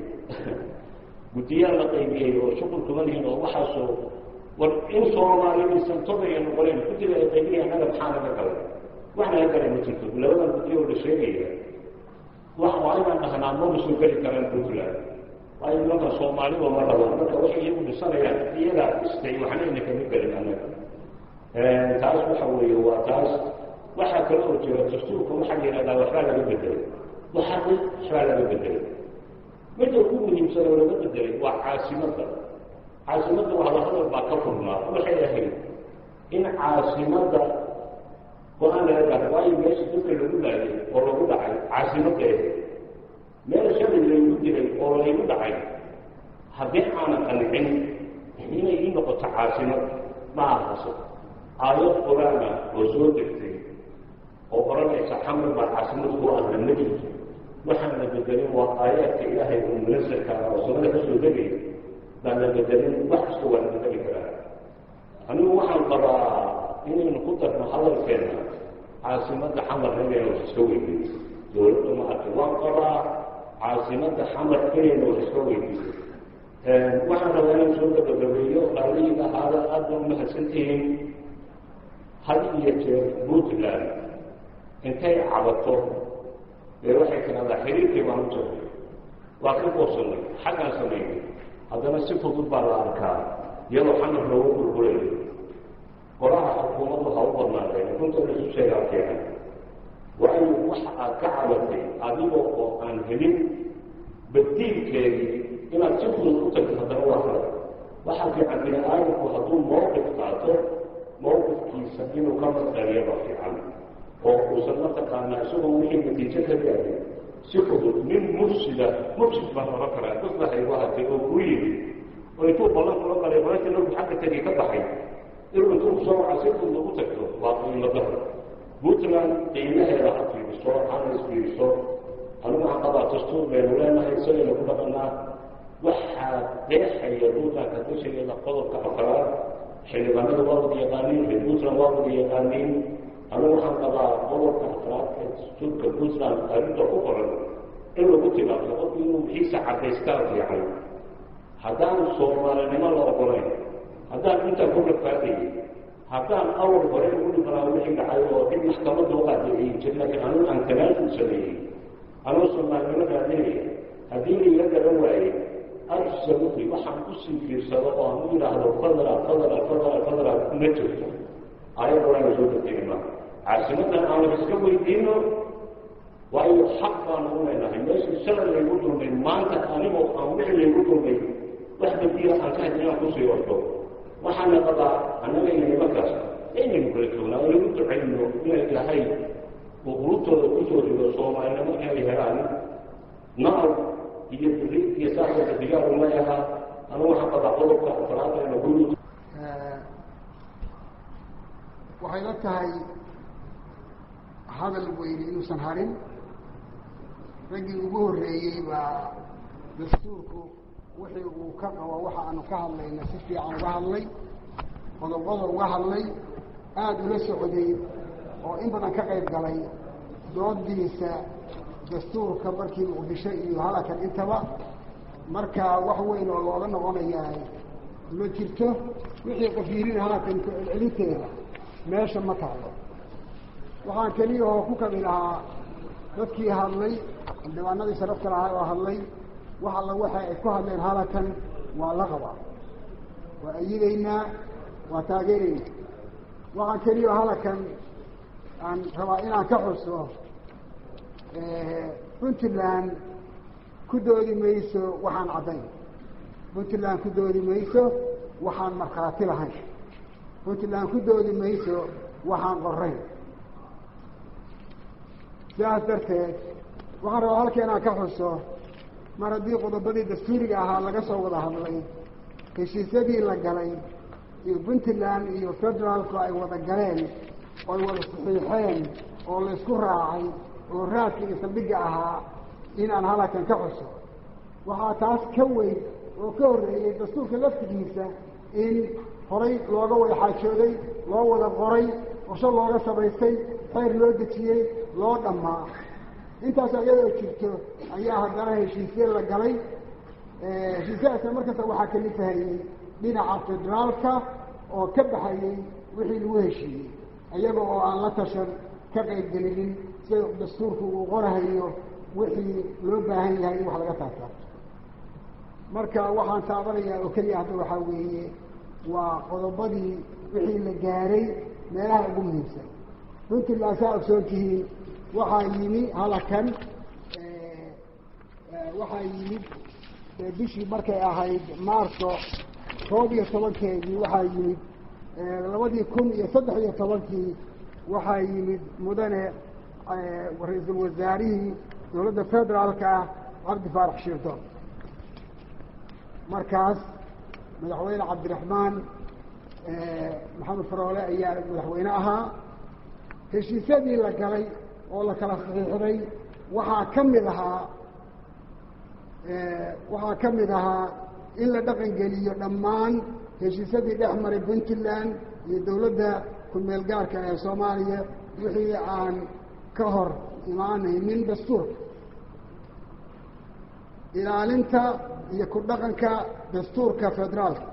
guddiyaa la qaybiyey oo shuqul kuma lihin oo waxaasoo war in Soomaalidaysan todaya noqoneen guddiga ay qaybiyeen. Annaga maxaa naga galay? Wax naga galay ma jirto. Labadan guddiyo oo la sheegaya wax waa inaan dhahnaa maba soo geli karaan Puntland, waayo nimanka Soomaaliba ma rabaan. Marka waxay iyagu dhisanayaan iyagaa dhistay, waxna ina kama gelin annaga. Taas waxa weeye waa taas. Waxaa kale oo jira dastuurka waxaa la yidhahdaa waxbaa laga bedelay, waxbaa laga bedelay. Midda ugu muhiimsan oo laga bedelay waa caasimadda. Caasimadda wadahadal baa ka furnaa. Waxay ahayd in caasimadda go-aan laga gaaro, waayo meesha dadka lagu laayay oo lagu dhacay caasimadda ahayd. Meel shalay laygu dilay oo laygu dhacay, haddii aanan qancin inay ii noqoto caasimad ma ahaso. Aayad qur-aana oo soo degtay oo odhanaysa Xamar baa caasimad ku ahna ma jirto. Waxaan la bedelin waa aayaadka Ilaahay oo munasalka ah oo samada ka soo degaya baan la bedelin. Wax kasta waa la bedeli karaa. Anigu waxaan qabaa inaynu ku darno hadalkeenna caasimadda Xamarna inaynu wax iska weydiino dowladda. Ma arkay, waan qabaa caasimadda Xamar inaynu wax iska weydiino. Waxaan rabaa inaan soo gabagabeeyo. Raalliga ahaada, aad baa umahadsantihiin. Had iyo jeer Puntland intay cabato ee waxay tidhahdaa xiriirkii baan u jarnay, waa ka goosanay, xaggaan samaynay, haddana si fudud baa la arkaa iyadoo Xamar loogu qulqulayo. Qolaha xukuumaddu ha u badnaadeen, runta la isu sheegaa fiican, waayo waxa aad ka cabatay adigoo oo aan helin badiilkeedii inaad si fudud u tagto haddana waa kala. Waxaa fiican bini aadamku hadduu mawqif qaato, mawqifkiisa inuu ka madqariyo baa fiican, oo uusan mataqaanaa isagoo wixii natiijo ka gaarin si fudud. Nin mufsida, mufsid baan oran karaa, dad waxay u ahatay oo kuu yimid oo intuu ballan kula galay qorashii markuu xagga tegay ka baxay, inuu intuu kusoo waca si fudud ugu tagto waa qiimo daro. Puntland qiimaheeda ha fiiriso, hana isfiiriso. Anigu waxaan qabaa dastuur baynu leenahay, isagaynu ku dhaqanaa. Waxaa qeexaya Puntland ka tashigeeda qodobka afraad. Xildhibaanada waa wada yaqaaniin, reer Puntland waa wada yaqaaniin. Anigu waxaan qabaa qodobka afraad ee dastuurka Puntland arrinta ku qoran in lagu tilaabto. Qofku inuu wixiisa cadaystaa fiican. Haddaan Soomaalinimo la ogolayn, haddaan intaa ku rafaadayay, haddaan awal hore ugu dhibanaa wixii dhacay oo cid maxkamadda u qaadiciyey jir, laakiin anigu aan tanaasul sameeyey anuu Soomaalinimo raadinaya, haddii laiga garan waayey, absolutely waxaan usii fiirsado oo aan u yidhaahdo federal, federal, federal, federal ma jirto. Ayad qur-aanka soo degtayna maaha. Caasimaddan aan wax iska weydiino, waayo xaq baanu u leenahay. Meeshii shalay laygu dulmay, maanta anigoo aan wixii laygu dulmay wax badiila aan ka hadin inaan kusii ordo. Waxaana qabaa annaga iyo nimankaas inaynu kala joognaa oo lagu ducayno inay Ilaahay uu qulubtooda kusoo rido Soomaalinimo inay helaan nacaw iyo beri iyo saasoo diyaar uma ahaa. Anigu waxaan qabaa qodobka afraad ee lagu Waxay la tahay hadal weyne inuusan harin. Raggii ugu horreeyey baa dastuurku wixii uu ka qabo waxa aanu ka hadlayna si fiican uga hadlay, qodobada uga hadlay, aada ula socday oo in badan ka qayb galay doodiisa dastuurka markii Muqdisho iyo halakan intaba. Marka wax weyn oo looga noqonayaa ma jirto. Wixii qof yirina halakan ku celcelinteeda meesha ma taalo. Waxaan keliya oo ku kabi lahaa dadkii hadlay, xildhibaanadii sharafta lahaa oo hadlay, wax alla waxa ay ku hadleen halakan waa la qabaa, waa ayidaynaa, waa taageeraynaa. Waxaan keliya oo halakan aan rabaa inaan ka xuso, Puntland ku doodi mayso waxaan caddayn, Puntland ku doodi mayso waxaan markhaati lahayn, Puntland ku doodi mayso waxaan qorayn. Sidaas darteed waxaan rabaa halka inaan ka xuso, mar haddii qodobadii dastuuriga ahaa laga soo wada hadlay, heshiisyadii la galay iyo Puntland iyo federaalku ay wada galeen oo ay wada saxiixeen oo la isku raacay oo raadka iyo saldhigga ahaa, inaan halakan ka xuso. Waxaa taas ka weyn oo ka horreeyey dastuurka laftigiisa in horay looga wada xaajooday, loo wada qoray, qorsho looga samaystay, xeer loo dejiyey, loo dhammaa. Intaas iyadoo jirto ayaa haddana heshiisye la galay. Heshiisyadaasna markasta waxaa kalifahayey dhinaca federaalka oo ka baxayey wixii lagu heshiiyey, iyaga oo aan la tashan ka qaybgelinin sida dastuurku uu qorahayo wixii loo baahan yahay in wax laga taabtaabto. Marka waxaan taabanayaa oo keliya hadda waxaa weeye waa qodobadii wixii la gaaray meelaha ugu muhiimsan. Puntland saa ogsoon tihiin waxaa yimi halakan, waxaa yimid bishii markay ahayd Maarso 11-keedii, waxaa yimid 2013-kii, waxaa yimid mudane ra-iisul wasaarihii dowladda federaalka ah Cabdi Faarax Shirdoon. Markaas madaxweyne Cabdiraxmaan Maxamed Faroole ayaa madaxweyne ahaa. Heshiisyadii la galay oo la kala saxiixday waxaa ka mid ahaa, waxaa ka mid ahaa in la dhaqan geliyo dhammaan heshiisyadii dhex maray Puntland iyo dowladda ku-meel gaarka ee Soomaaliya wixii aan ka hor imaanaynin dastuurka, ilaalinta iyo ku dhaqanka dastuurka federaalka,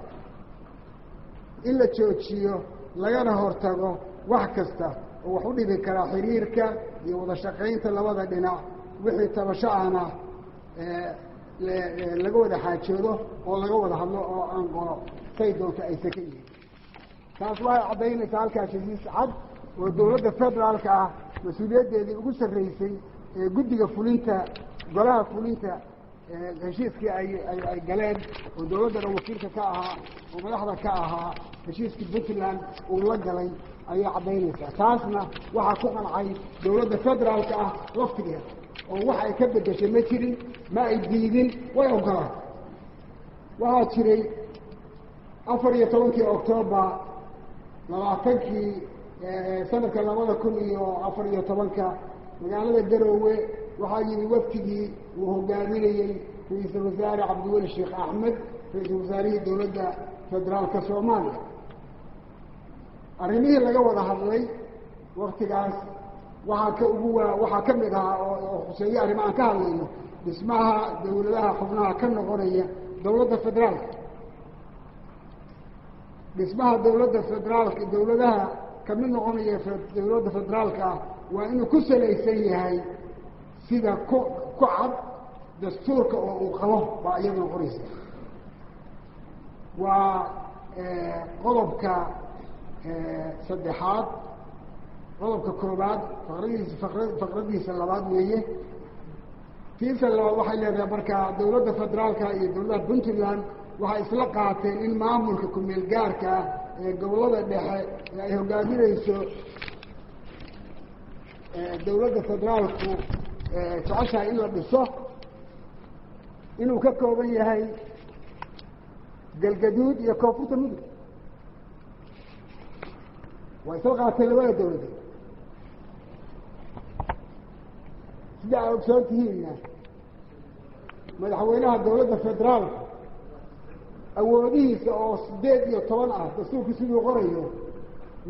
in la joojiyo lagana hortago wax kasta oo wax u dhibi karaa xiriirka iyo wada shaqaynta labada dhinac, wixii tabasho ahna laga wada xaajoodo oo laga wada hadlo oo aan qolo say doonto aysan ka yihin. Taas waxay caddaynaysaa halkaas heshiis cad oo dowladda federaalka ah mas-uuliyaddeedii ugu sarreysay ee guddiga fulinta, golaha fulinta, heshiiskii ay galeen oo dowladda dhan wakiilka ka ahaa oo madaxda ka ahaa, heshiiskii Puntland uu la galay ayay caddaynaysaa. Taasna waxaa ku qancay dowladda federaalka ah laftigeeda oo wax ay ka bedeshay ma jirin, ma ay diidin, way ogolaan. Waxaa jiray 14-kii Octoobar 20-kii sanadka 2014-ka magaalada Garoowe waxaa yimi waftigii uu hogaaminayey ra-iisul wasaare Cabdiweli Sheekh Axmed, ra-iisul wasaarihii dowladda federaalka Soomaaliya. Arrimihii laga wada hadlay waktigaas waxaa ka ugu waa waxaa ka mid ahaa oo khuseeyo arrimo aan ka hadlayno dhismaha dowladaha xubnaha ka noqonaya dowladda federaalka, dhismaha dowladda federaalka, dowladaha kamid noqonaya dowladda federaalka ah waa inuu ku salaysan yahay sida ku cad dastuurka oo uu qabo baa iyaduna qoraysa. Waa qodobka saddexaad, qodobka koobaad faqradiisa, faqradiisa labaad weeye. Tiisa labaad waxay leedahay markaa dowladda federaalka iyo dowladda Puntland waxay isla qaateen in maamulka ku-meel gaarka ah ee gobollada dhexe ee ay hogaaminayso dowladda federaalku jeceshahay in la dhiso inuu ka kooban yahay Galgaduud iyo Koonfurta Mudug. Waa isla qaateen labada dowladeed. Sida aa ogsoon tihiinna madaxweynaha dowladda federaalka awoodihiisa oo 18 ah dastuurku siduu qorayo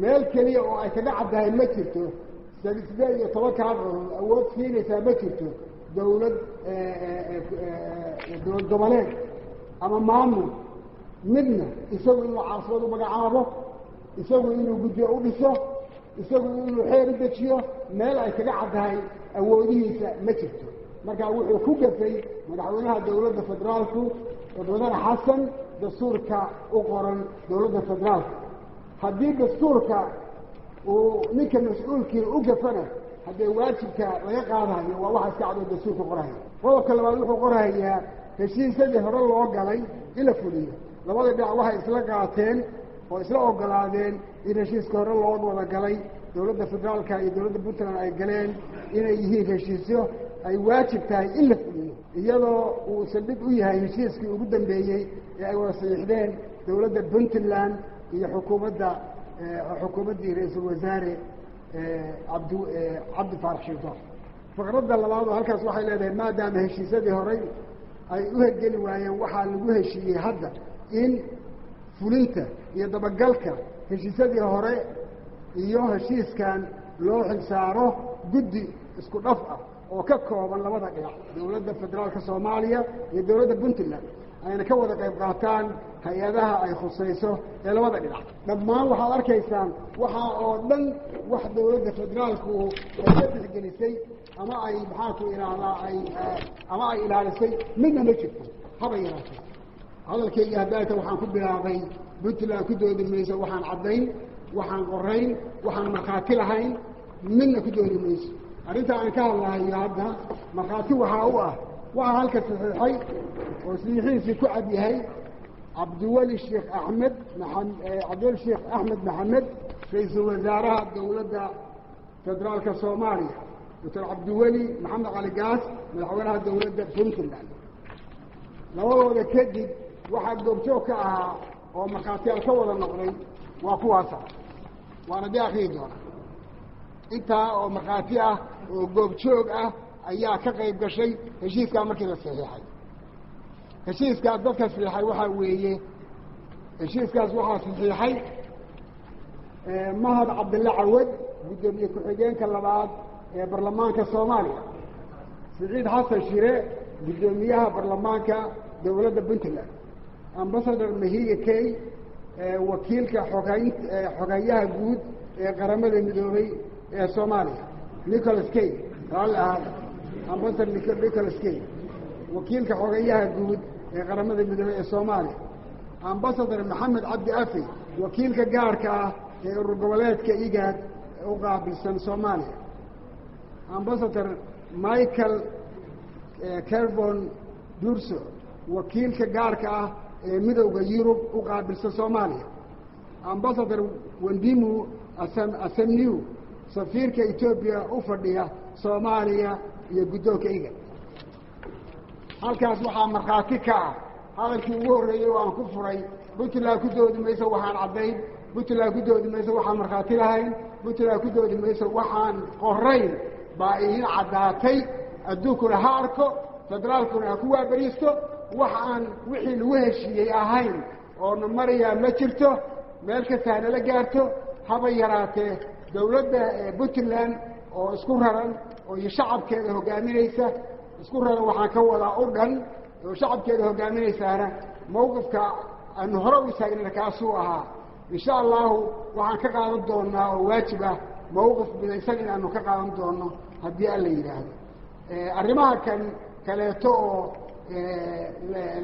meel keliya oo ay kaga caddahay ma jirto. 18-kaa qodob awood siinaysaa ma jirto dowlad dowlad goboleed ama maamul midna, isagu inuu caasimad u magacaabo, isagu inuu guddiyo u dhiso, isagu inuu xeer u dejiyo, meel ay kaga caddahay awoodihiisa ma jirto. Marka wuxuu ku gafay madaxweynaha dowladda federaalku mudane Xasan dastuurka u qoran dowladda federaalka. Haddii dastuurka uu ninka mas-uulkii u gafana, haddee waajibka laga qaadayo waa waxa iska cad oo dastuurka qoraya. Qodobka labaad wuxuu qorayaa heshiisyadii hore loo galay in la fuliyo. Labada dhinac waxay isla qaateen oo isla ogolaadeen in heshiiska hore loo wada galay dowladda federaalka iyo dowladda Puntland ay galeen inay yihiin heshiisyo ay waajib tahay in la fuliyo, iyadoo uu saldhig u yahay heshiiskii ugu dambeeyey ee ay wada saxiixdeen dowladda Puntland iyo xukuumadda xukuumaddii ra-iisul wasaare Cabdi Faarax Shirdoon. Faqradda labaad oo halkaas waxay leedahay maadaama heshiisyadii horey ay u hergeli waayeen, waxaa lagu heshiiyey hadda in fulinta iyo dabagalka heshiisyadii hore iyo heshiiskan loo xilsaaro guddi isku dhaf ah oo ka kooban labada dhinac, dowladda federaalka Soomaaliya iyo dowladda Puntland, ayna ka wada qayb qaataan hay-adaha ay khusayso ee labada dhinac. Dhammaan waxaad arkaysaan waxaa oo dhan wax dowladda federaalku ay ka tixgelisay ama ay maxaanku idhaahdaa ay ama ay ilaalisay midna ma jirto, haba yaraatee. Hadalkayga haddaata waxaan ku bilaabay Puntland ku doodi mayso waxaan caddayn, waxaan qorayn, waxaan markhaati lahayn. Midna ku doodi mayso. Arrinta aan ka hadlahayo hadda markhaati waxaa u ah waxaa halka saxiixay oo saxiixiisii ku cad yahay Cabdiweli Sheekh Axmed Cabdiweli Sheekh Axmed Maxamed, ra-iisul wasaaraha dowladda federaalka Soomaaliya, Doctor Cabdiweli Maxamed Cali Gaas, madaxweynaha dowladda Puntland. Labadooda kadib waxaa goobjoog ka ahaa oo markhaatiyaal ka wada noqday waa kuwaasa, waana dee akriyi doona. Intaa oo markhaati ah oo goobjoog ah ayaa ka qayb gashay heshiiskaa markii la saxiixay. Heshiiskaas dadka saxiixay waxaa weeye, heshiiskaas waxaa saxiixay Mahad Cabdilla Cawad, guddoomiye ku-xigeenka labaad ee baarlamaanka Soomaaliya, Siciid Xasan Shire, guddoomiyaha baarlamaanka dowladda Puntland, Ambassador Mahiga Kay, wakiilka xogayn xogayaha guud ee Qaramada Midoobay ee Soomaaliya, Nicholas Kay, raalli ahaada, Ambassador Nicholas Kay, wakiilka xogayaha guud ee Qaramada Midoobey ee Soomaaliya, Ambassador Maxamed Cabdi Afi, wakiilka gaarka ah ee urur goboleedka IGAD u qaabilsan Soomaaliya, Ambassador Michael Kervon Durso, wakiilka gaarka ah ee Midowda Yurub u qaabilsan Soomaaliya, Ambassador Wendimu Asamniw, safiirka Etoobiya u fadhiya Soomaaliya, iyo guddoonka IGAD. Halkaas waxaa markhaati ka ah hadalkii ugu horreeyey oo aan ku furay: Puntland ku doodi mayso waxaan caddayn, Puntland ku doodi mayso waxaan markhaati lahayn, Puntland ku doodi mayso waxaan qorayn. Baa idiin caddaatay, adduunkuna ha arko, federaalkuna ha ku waaberiisto. Wax aan wixii lagu heshiiyey ahayn oona marayaa ma jirto, meel kasta hanala gaarto haba yaraatee. Dowladda Puntland oo isku raran oo iyo shacabkeeda hogaaminaysa, isku raran waxaan ka wadaa u dhan oo shacabkeeda hogaaminaysaana, mawqifka aanu hore u istaagnana kaasuu ahaa. Insha Allahu waxaan ka qaadan doonaa oo waajib ah mawqif midaysan inaanu ka qaadan doono haddii Alla yidhaahdo. Arrimaha kan kaleeto oo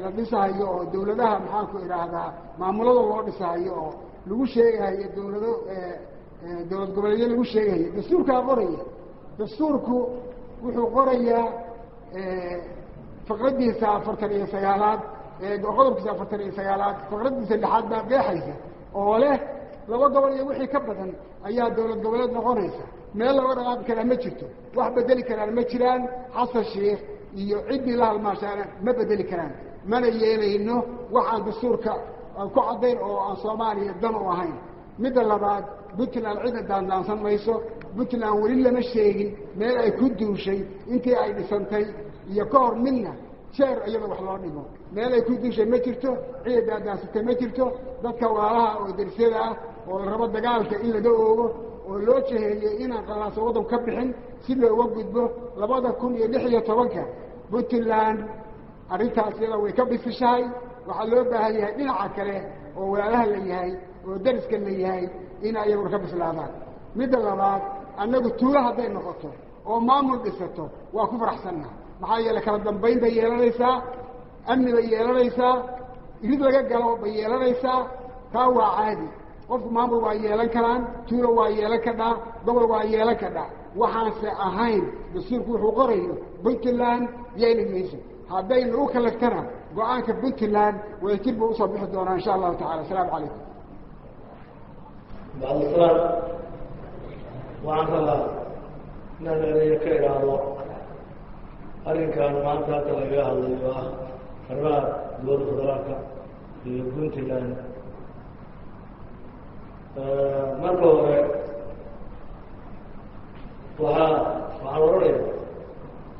la dhisahayo oo dawladaha, maxaan ku idhaahdaa, maamulada loo dhisahayo oo lagu sheegahayo dawlado, dowlad goboleedyo lagu sheegahayo, dastuurkaa qoraya. Dastuurku wuxuu qorayaa faqraddiisa 49aad, qodobkiisa 49aad faqraddiisa lixaad baa qeexaysa oo leh laba gobol iyo wixii ka badan ayaa dowlad goboleed noqonaysa. Meel looga dhaqaaqi karaa ma jirto, wax bedeli karaan ma jiraan. Xasan Sheikh iyo ciddii la halmaashaana ma bedeli karaan, mana yeelayno waxaan dastuurka ku caddayn oo aan Soomaaliya dan u ahayn. Midda labaad, Puntland cidna daandaansan mayso. Puntland weli lama sheegin meel ay ku duushay intii ay dhisantay iyo ka hor midna jeer iyada wax loo dhimo. Meel ay ku duushay ma jirto, cida daandaansatay ma jirto. Dadka walaalaha oo darisyada ah oo la rabo dagaalka in laga oogo oo loo jeheeyo inaan qalaaso waddan ka bixin si looga gudbo 2016-ka, Puntland arrintaas iyada way ka bisishahay. Waxaa loo baahan yahay dhinaca kale oo walaalaha la yahay oo dariska la yahay in ayaguna ka bislaadaan. Midda labaad, annagu tuulo hadday noqoto oo maamul dhisato waa ku faraxsannaha, maxaa yeeley kala dambayn bay yeelanaysaa, amni bay yeelanaysaa, irid laga galo bay yeelanaysaa. Taa waa caadi, qofku maamul waa yeelan karaan, tuulo waa yeelan kadhaa, gobol waa yeelan kadhaa. Waxaanse ahayn dastuurku wuxuu qorayo Puntland yeeli mayso. Haddayna u kalaftana go-aanka Puntland wadajir buu usoo bixi doonaa insha Allahu tacala. Asalaamu calaykum. Bacdisalaam, waxaan rabaa inaan eraya ka idhaahdo arrinkan maanta halka lagaga hadlayo ah arrimaha dowladda federaalka iyo Puntland. Marka hore waxaan odhanaya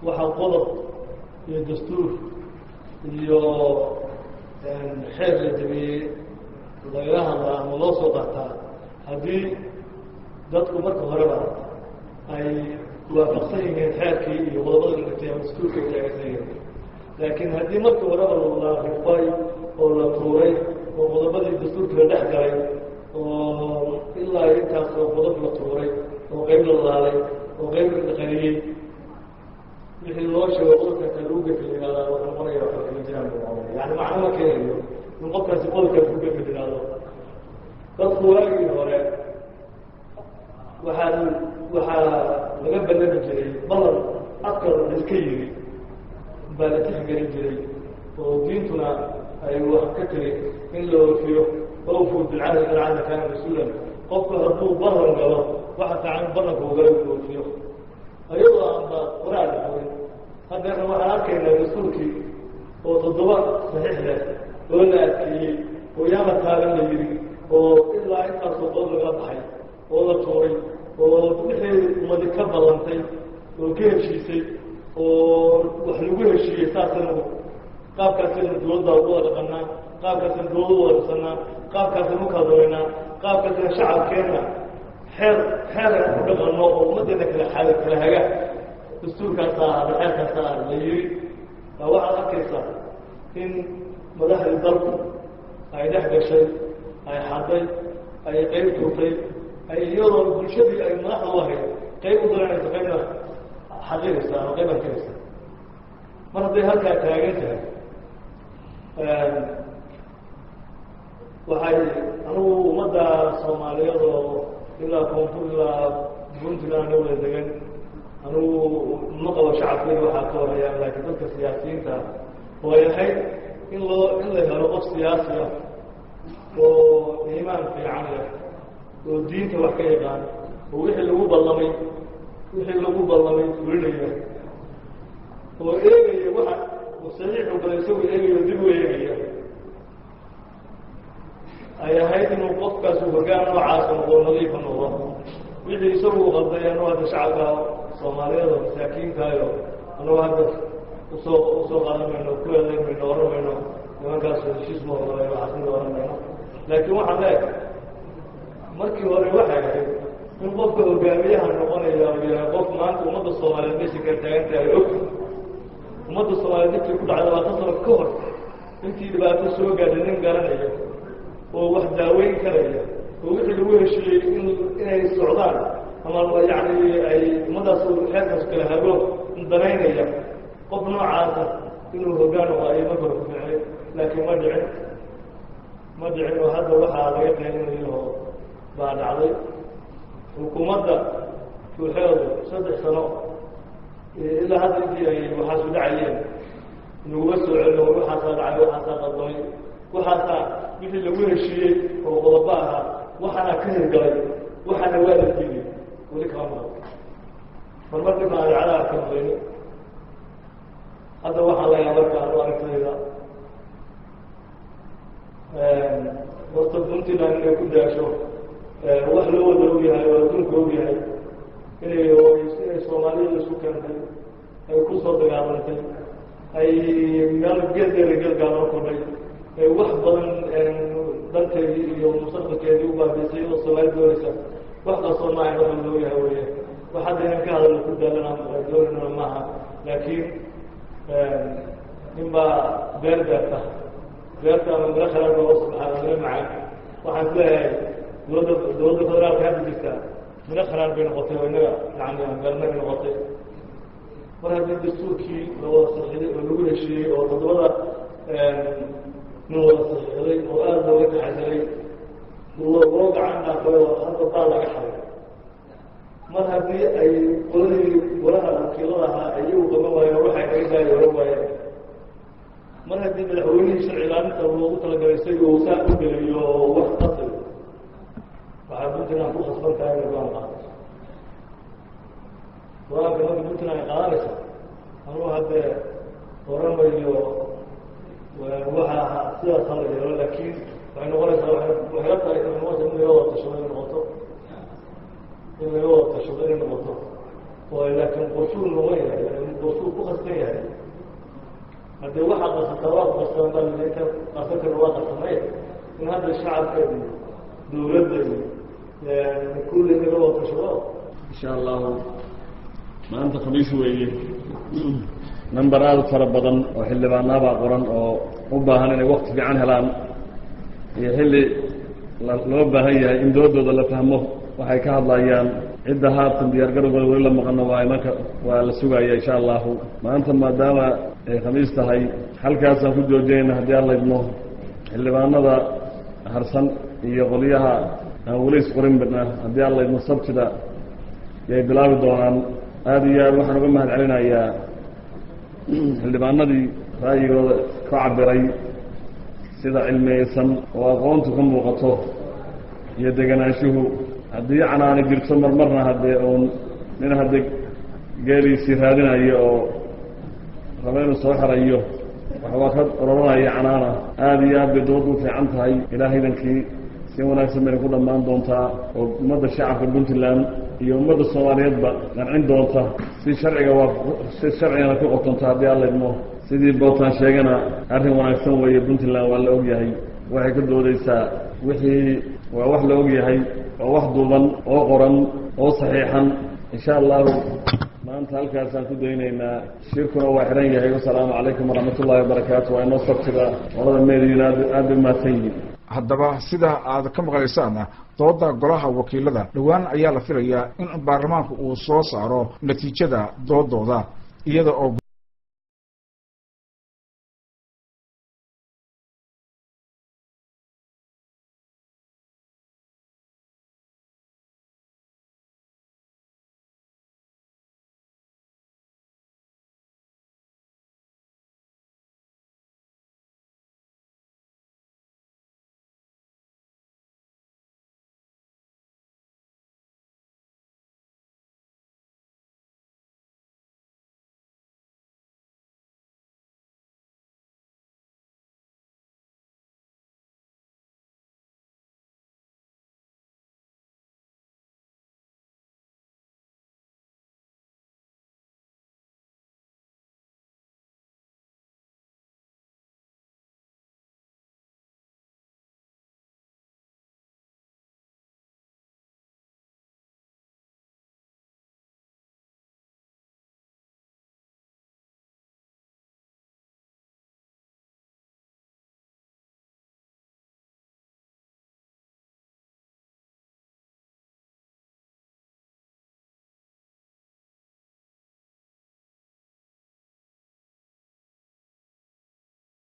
waxa qodob iyo dastuur iyo xeer la jabiyey lagaga hadlaa ama loo soo qaataa haddii dadku marka horeba ay waafaqsan yihiin xeerkii iyo qodobada la dhigtay ama dastuurka ay taageersan yihiin. Laakiin haddii markii horeba la rifay oo la tuuray oo qodobadii dastuurka la dhex galay oo ilaa intaas oo qodob la tuuray oo qeyb la laalay oo qeyb la dhaqaniyey, wixii loo sheego qodobkaasa lagu gefi la yihahdaa wuxuu noqonaya wax kama jiraan buu noqonaya. Yani macno ma keenayo in qofkaasi qodobkaas ku gefi la yihahdo. Dadku waagii hore waxaa Waxaa laga ballami jiray ballan afka iska yiri baa la tixgelin jiray, oo diintuna ay wax ka tiri in la oofiyo. Awfuu bilcahdi ina alcahda kaana mas-uulan. Qofku hadduu ballan galo, waxa fiican ballanka uu galay uu oofiyo, ayadoo aanba qoraal la qorin. Haddeerna waxaan arkaynaa dastuurkii oo 7 saxiix leh oo la adkeeyey oo yaana taagan la yiri, oo ilaa intaasoo qodob lagala baxay oo la tuuray, oo wixii ummadi ka ballantay oo ka heshiisay oo wax lagu heshiiyey. Saasaynu qaabkaasaynu dawladda ugu wada dhaqanaa, qaabkaasaynu dawladda u wada dhisanaa, qaabkaasaynu u kala dabaynaa, qaabkaasaynu shacabkeenna xeer xeer aynu ku dhaqanno oo ummaddeena kala kala haga. Dastuurkaasaa ahada, xeerkaasaa ah la yiri. Baa waxaad arkaysaa in madaxdii dalku ay dhex gashay, ay xaday, ay qeyb tuurtay, ay iyadoo bulshadii ay madaxda u ahayd qayb u daranaysa, qaybna xaqiraysa ama qayb arkaysa. Mar hadday halkaa taagan tahay, waxay anigu ummadda Soomaaliyeed oo ilaa koonfur ilaa Puntland wada degan, anigu ma qabo shacabkeeda waxaa ka warayaan, laakiin dadka siyaasiyiinta oo ay ahayd in loo in la helo qof siyaasi ah oo iimaan fiican leh oo diinta wax ka yaqaan oo wixii lagu ballamay fulinaya oo eegaya waxa uu saxiixu galay, isagoo eegayo, dib u eegaya, ay ahayd inuu qofkaas hoggaan noocaasa noqdo, nadiifa noqdo. Wixii isagu qalday, anuu hadda shacabka Soomaaliyeed oo masaakiintaayo anuu hadda usoo qaadan mayno, ku eedayn mayno, oran mayno nimankaas heshiis ma ogolay, waxaas mid oran mayno. Laakiin waxaan leeyahay, markii hore waxay ahayd in qofka hogaamiyaha noqonaya uu yahay qof maanta ummadda Soomaaliyeed meesha kala taagan tahay og, ummadda Soomaaliyeed intii ku dhacday 20 sano ka hor, intii dhibaato soo gaadhay nin garanaya oo wax daaweyn karaya, oo wixii lagu heshiiyey inay socdaan ama yacni ay ummaddaas xeerkaas kala hago danaynaya. Qof noocaasa inuu hoggaan noqo ayay marka hore ku fiicnay, laakiin ma dhicin, ma dhicin. Oo hadda waxaa laga qaylinayo baa dhacday. Xukuumadda ruuxeedu 3 sano ilaa hadda intii ay waxaasu dhacayeen naguma soo celino, waxaasaa dhacay, waxaasaa qaldamay, waxaasaa wixii lagu heshiiyey oo qodobo ahaa waxaana ka hirgalay, waxaana waa la diiday, weli kama maqal. Marmar dhibna idaacadaha ka maqlayni. Hadda waxaan leeyahay, marka anu aragtidayda, horta Puntland inay ku daasho wax loo wada og yahay oo adduunka og yahay inay Soomaaliyada isu keentay, ay ku soo dagaalantay, ay meel geed dheer geed gaaban kordhay, ay wax badan danteedii iyo mustaqbalkeedii u baabiisay oo Soomaali doonaysa. Wax qarsoon maaha, wax la og yahay weye. Wax hadda inaan ka hadalno ku daalana doonayna maaha. Laakiin nin baa beer beerta, beerta ama miro kharaar baa usoo baxaa, miro macaan. Waxaan is leeyahay dowladda federaalka hadda jirta miro kharaar bay noqotay oo innaga yani aan beernay bay noqotay. Mar haddii dastuurkii la wada saxiixday oo lagu heshiiyey oo toddobada nin wada saxiixday oo aada looga taxadiray, loo gacan dhaafay oo hadda baal laga xaday, mar haddii ay qoladii golaha wakiilada ahaa ay iyagu qaban waayeen, waxay naga daayi oran waayeen, mar haddii madaxweynihii sharci ilaalinta loogu talagalay isaga uu saa u geliyo oo wax qasayo, waxaa Puntland ku khasban tahay inay go-aan qaadato. Go-aanka marka Puntland ay qaadanaysa, anugu haddee oran mayo waxa sidaas hala yeelo, laakiin waxay noqonaysaa, waxay la tahay inay noqonaysa in laga wada tashado, inay noqoto in laga wada tashado inay noqoto oo laakiin qorshuu noqon yahay, qorshuu ku khasban yahay. Haddee waxaa qarsataa waa ku qarsadan baa la inta qarsan karna waa qarsanay, in hadda shacabka iyo dawladda iyo kulli laga wada tashado. Insha Allahu, maanta Khamiis weeye. Number aada u fara badan oo xildhibaanaabaa qoran oo u baahan inay wakti fiican helaan iyo xilli loo baahan yahay in doodooda la fahmo waxay ka hadlayaan. Cidda haatan diyaargarowgooda weli la maqano waa imanka, waa la sugaya insha Allahu. Maanta maadaama ay Khamiis tahay, halkaasaan ku joojinayna haddii Alla idmo. Xildhibaanada harsan iyo qolyaha aan weli isqorin badna, haddii Alla idmo, Sabtida. Yay bilaabi doonaan. Aada iyo aad waxaan uga mahad celinayaa xildhibaanadii ra'yigooda ka cabiray sida cilmiyeysan oo aqoontu ka muuqato iyo deganaanshuhu. Haddii canaani jirto marmarna, haddee uun nin hadde geeliisii raadinayo oo raba inuu soo xerayo, waxbaa ka ororanaya canaana. Aada iyo aad bay doodu u fiican tahay. Ilaahaydankii si wanaagsan bayna ku dhammaan doontaa oo ummadda shacabka Puntland iyo ummadda Soomaaliyeedba qancin doonta, si sharciga waa si sharcigana ku qotonta haddii Alla idmo. Sidii Bootaan sheegana, arrin wanaagsan weeye. Puntland waa la ogyahay waxay ka doodeysaa, wixii waa wax la ogyahay, waa wax duuban oo qoran oo saxiixan. Insha Allahu maanta halkaasaan ku daynaynaa, shirkuna waa xihan yahay. Wasalaamu calaykum waraxmat ullahi wabarakaatu. Waa inoo sabtida. Qolada meediina aad aad bay umahadsan yihiin. Haddaba sida aad ka maqlaysaan dooda golaha wakiilada, dhowaan ayaa la filayaa in baarlamaanku uu soo saaro natiijada doodooda iyada oo